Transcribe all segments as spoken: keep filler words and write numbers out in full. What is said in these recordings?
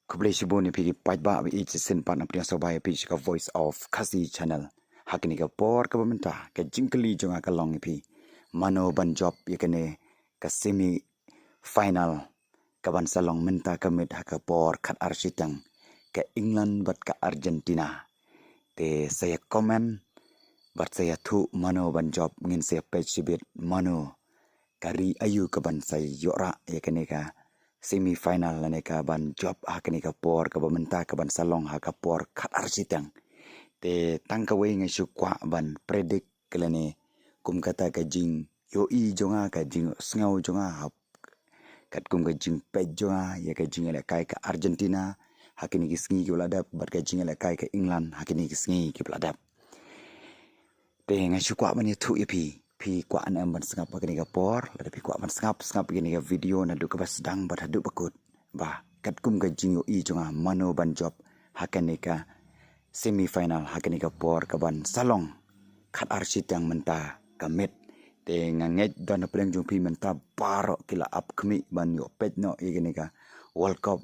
Khublei shibun ïa phi ki paidbah ba ïeit shisien pat, nga pdiang sngewbha ïa phi sha ka Voice of Khasi Channel. Ha kane ka por kaba mynta, ka jingkylli jong nga ka long ïa phi, mano ban jop ïa kane ka semi final kaban sa long mynta ka miet ha ka por khat ar shiteng, ka England bad ka Argentina? Te sa ïa comment bad sa ïathuh mano ban jop, ngin sa ïa peit shibit mano ka ri aïu kaban sa ïoh rah ïa kane ka semi final lane kaban jop ha kane ka por kaba mynta kaban sa long ha ka por khat ar shiteng. Te tang kawei nga shu kwah ban predict lane kum kata ka jingïohi jong nga, ka jingsngew jong nga, hap katkum ka jingpeit jong nga ïa ka jingïalehkai ka Argentina ha kine ki sngi kiba la dep bad ka jingïalehkai ka England ha kine ki sngi kiba la dep. Te nga shu kwah ban ïathuh ïa phi, phi kwah ne em ban sngap ha kane ka por? Lada phi kwah ban sngap, sngap ïa kane ka video naduh kaba sdang bad haduh ba kut, ba katkum ka jingïohi jong nga mano ban jop ha kane ka semi final ha kane ka por kaban sa long khat ar shiteng mynta ka miet. Te nga ngeit don na pdeng jong phi mynta baroh ki la ap khmih ban ïoh peit noh ïa kane ka World Cup.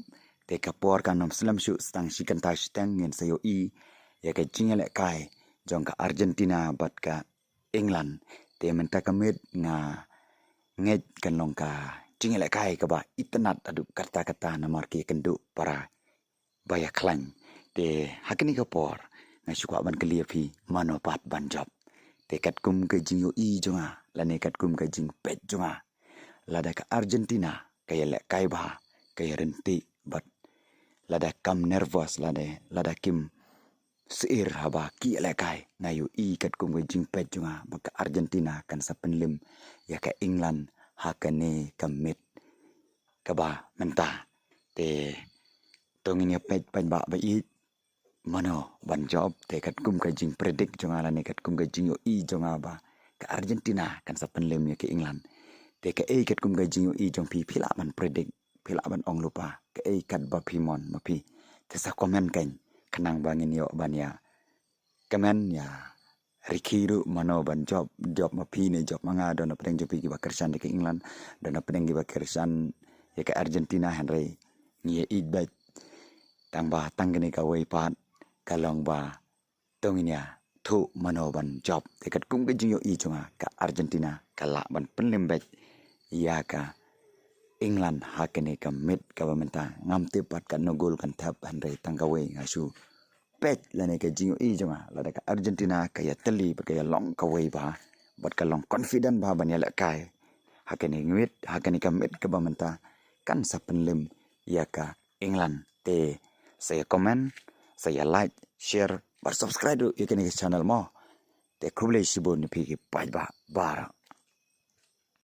Te ka por kan ym slem shuh, tang shi kynta shiteng ngin sa ïohi ïa ka jingïalehkai jong ka Argentina bad ka England. Te mynta ka miet nga ngeit kan long ka jingïalehkai kaba itynnad haduh katta katta namar ki ïakynduh para ba ïakhlaiñ. Te ha kane ka por nga shu kwah ban kylli ïa phi mano pat ban jop. Te katkum ka jingïohi jong nga lane katkum ka jingpeit jong nga, lada ka Argentina ka ïalehkai bha, ka ïaryntih bad lada kam nervous, lada, lada kim syier haba ki ïalehkai, nga ïohi katkum ka jingpeit jong nga ba ka Argentina kan sa pynlem ïa ka England ha kane ka miet kaba mynta. Te to ngin ïa peit paidbah ba ïeit mano ban jop. Te katkum ka jingpredict jong nga lane katkum ka jingïohi jong nga ba ka Argentina kan sa pynlem ïa ka England. Te kaei katkum ka jingïohi jong phi, phi lah ban predict, phi lah ban ong lypa kaei kat ba phi mon ma phi? Te sa comment kan, khnang ba ngin ïoh ban ïa comment ïa rkhie ruh mano ban jop, jop ma phi ne jop ma nga. Don na pdeng jong phi kiba kyrshan ïa ka England, don na pdeng kiba kyrshan ïa ka Argentina, hynrei ngi ïa ïeit beit. Tang ba tang kane kawei pat ka long ba to ngin ïathuh mano ban jop. Te katkum ka jingïohi jong nga ka Argentina ka lah ban pynlem beit ïa ka England ha kane ka miet kaba mynta. Ngam tip pat katno gol kan thep, hynrei tang kawei nga shu peit lane ka jingïohi jong nga, lada ka Argentina ka ïatylli bad ka ïalong kawei bha bad ka long confident bha ban ïalehkai ha kane ka miet, ha kane ka miet kaba mynta, kan sa pynlem ïa ka England. Te sa ïa comment, sa ïa like, share bad subscribe ruh ïa kane ka channel mo. Te khublei shibun ïa phi ki paidbah baroh.